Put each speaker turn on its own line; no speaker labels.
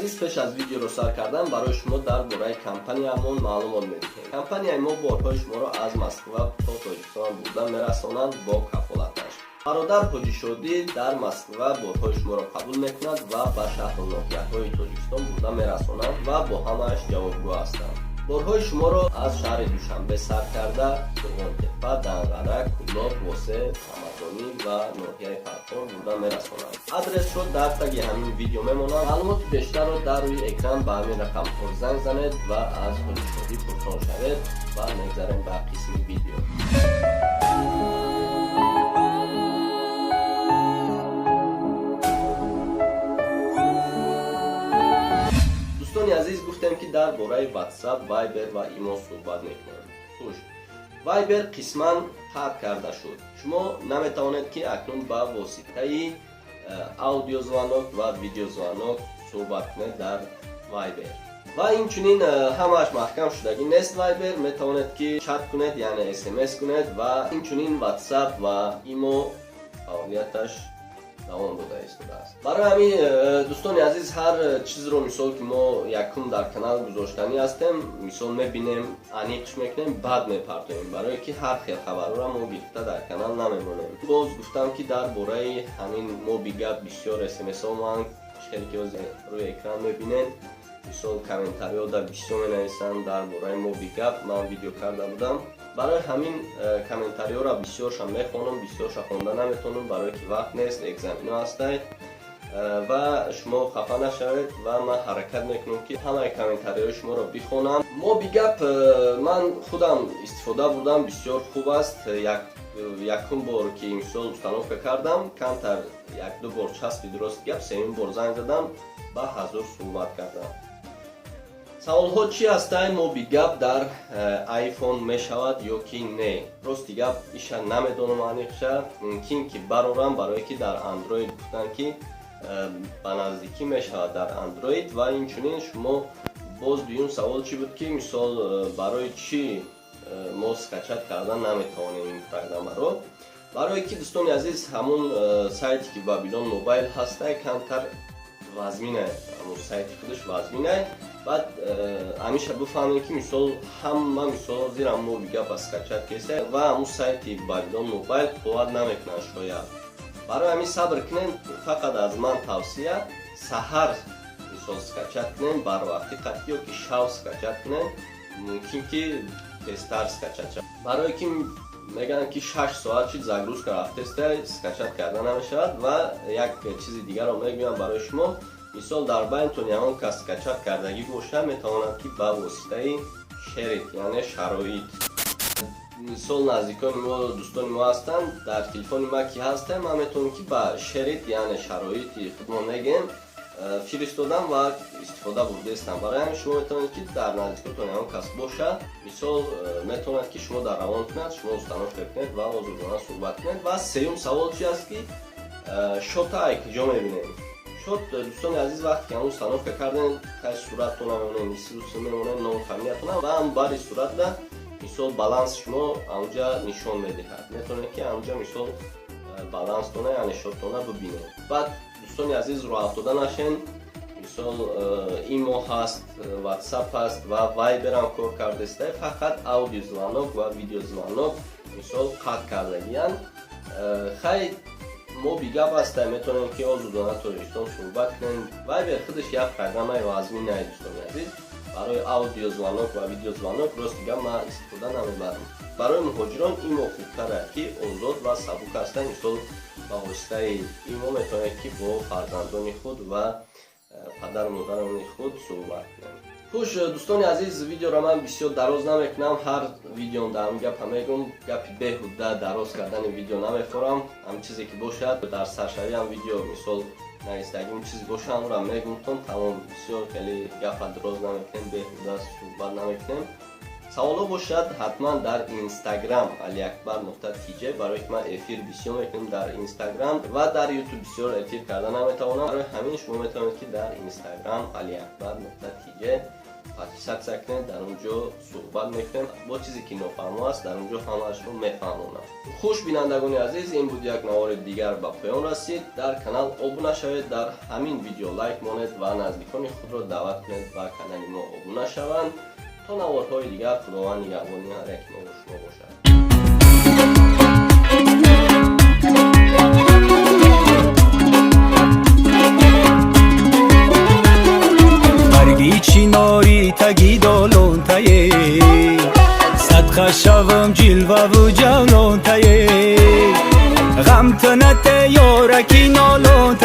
Азиз, пеш аз видеоро сар кардан барои шумо дар бораи компанияамон маълумот медиҳем. Компанияи мо борҳои шуморо аз Москва то Тоҷикистон бурда мерасонанд бо кафолаташ. Бародар Ҳоҷишодӣ дар Москва борҳои шуморо қабул мекунад ва ба шаҳру ноҳияҳои Тоҷикистон бурда мерасонанд ва бо ҳамааш ҷавобгӯ ҳастанд. Борҳои шуморо аз шаҳри Душанбе сар карда Қурғонтеппа, Данғара, Кӯлоб, Восе, Ҳамадонӣ ва ноҳияи Фархор бурда мерасонанд. Адресро дар таги ҳамин видео мемонам. Маълумоти бештарро дар рӯи экран ба ҳамин рақамҳо занг занед ва аз Ҳоҷишодӣ пурсон шавед. Ва мегзарем ба қисми видео. Дӯстони азиз, гуфтем, ки дар бораи WhatsApp, Viber ва Имо суҳбат мекунем. Хуш, Viber қисман қатъ карда шуд. Шумо наметавонед, ки акнун ба воситаи аудиозвонок ва видеозвонок суҳбат кунед дар Viber. Ва инчунин ҳамааш маҳкам шудагӣ нест. Viber метавонед, ки чат кунед, яъне СМС кунед. Ва инчунин WhatsApp ва Имо фаъолияташ давом дода истодааст. Барои ҳамин, дӯстони азиз, ҳар чизро, мисол, ки мо якум дар канал гузоштанӣ ҳастем, мисол, мебинем, аниқш мекунем, баъд мепартоем, барое ки ҳар хел хабарҳоро мо гирифта дар канал намемонем. Боз гуфтам, ки дар бораи ҳамин Мобигап бисёр СМСҳо ман хеле, ки рӯи экран мебинед, мисол, комментариҳо дар бисёр менависанд. Дар бораи Мобигап ман видео карда будам. Барои ҳамин комментариҳоро бисёрша мехонам, бисёрша хонда наметавонам, барое ки вақт нест, экзамено ҳастай. Ва шумо хафа нашавед ва ман ҳаракат мекунам, ки ҳамаи комментариҳои шуморо бихонам. Мобигап ман худам истифода бурдам, бисёр хуб аст. Якум бор ки, мисол, установка кардам, камтар як-ду бор часпи, дуруст гап, сеюм бор занг задам, ба ҳазур суҳбат кардам. Саволҳо чӣ ҳастай? Мобигап дар iPhone мешавад ё ки не? Рости гап, иша намедонам аниқша. Мумкин ки барорам, барое ки дар Android гуфтанд, ки ба наздикӣ мешавад дар Android. Ва инчунин шумо боз дуюм савол чӣ буд, ки мисол, барои чӣ мо скачать кардан наметавонем ин программаро? Барое ки, дӯстони азиз, ҳамун сайте ки Babylon Mobile ҳастай, камтар вазминай, ҳамун сайти худаш вазминай. Баъд ҳамеша бифаҳмем, ки мисол, ҳама, мисол, зира Мобигапа скачать кеса ва ҳамун сайти Babylon Mobile қувват намекунад шояд. Барои ҳамин сабр кунем. Фақат аз ман тавсия: саҳар, мисол, скачать кунем барвақти қатъи ё ки шав скачать кунем, мумкин ки тезтар скачать шавад. Барое ки мегӯянд, ки 6 соат чи загрузка рафтеста, скачать карда намешавад. Ва як чизи дигарро мегӯям барои шумо: мисол, дар байнтон ягон кас скачать кардагӣ боша, метавонад, ки ба воситаи шерит, яъне шароит, мисол, наздикони мо, дӯстони мо ҳастанд, дар телефони ма ки ҳастем, ман метавонам, ки ба шерит, яъне шароити худмо мегӯем, фиристодам ва истифода бурдаистам. Барои ҳамин шумо метавонед, ки дар наздикотон ягон кас боша, мисол, метавонад, ки шумо дар равон кунад, шумо установка кунед ва озодона суҳбат кунед. Ва сеюм савол чи аст, ки шота ай куҷо мебинем? Шот, дӯстони азиз, вақте ки ҳамн установка кардем, хай, сурататона мемонем, исм мемонем, ном, фамилиятона ва ҳам бари суратда, мисол, баланс шумо анҷа нишон медиҳад. Метавонед, ки анҷа, мисол, баланстона, яъне шоттона бибинед. Баъд, дӯстони азиз, роҳафтода нашен. Мисол, Имо ҳаст, WhatsApp ҳаст ва Вайберам кор кардаиста. Фақат аудиозвонок ва видеозвонок, мисол, қатъ кардагиянд. Хай, Мобигап ҳаста, метавонем, ки озодона Тоҷикистон суҳбат кунем. Вайбер худаш як программаи вазминае, дӯстони азиз. Барои аудиозвонок ва видеозвонок, рости гап, ман истифода намебарам. Барои муҳоҷирон Имо хубтар, ки озод ва сабук аста. Мисол, ба воситаи Имо метавонед, ки бо фарзандони худ ва падару модарони худ суҳбат кунем. Хуш, дӯстони азиз, видеоро ман бисёр дароз намекунам. Ҳар видеом дар ҳамин гапа мегӯм: гапи беҳуда дароз кардани видео намефорам. Ҳам чизе ки бошад, дар саршавӣ ҳам видео, мисол, навистагим чиз боша, ҳамро мегӯмтон, тамом. Бисёр хеле гапа дароз намекунем, беҳуда суҳбат намекунем. Саволҳо бошад, ҳатман дар Инстаграм Алиакбар.тж, барое ки ман эфир бисёр мекунем дар Инстаграм ва дар Ютуб бисёр эфир карда наметавонам. Барои ҳамин шумо метавонед, ки дар Инстаграм Алиакбар.тж. Подписаться кунед, дар он ҷо суҳбат мекунем. Бо чизе ки нофаҳмо аст, дар он ҷо ҳамаашро мефаҳмонам. Хуш, бинандагони азиз, ин буд, як навори дигар ба поён расид. Дар канал обуна шавед, дар ҳамин видео лайк монед ва наздикони худро даъват кунед, ба канали мо обуна шаванд. То наворҳои дигар, Худованд нигаҳбони ҳар яки мо шумо бошад.
Барги чинори таги долонтае, садқа шавам ҷилваву ҷавлонтае, ғамтунате, ёраки нолонтае.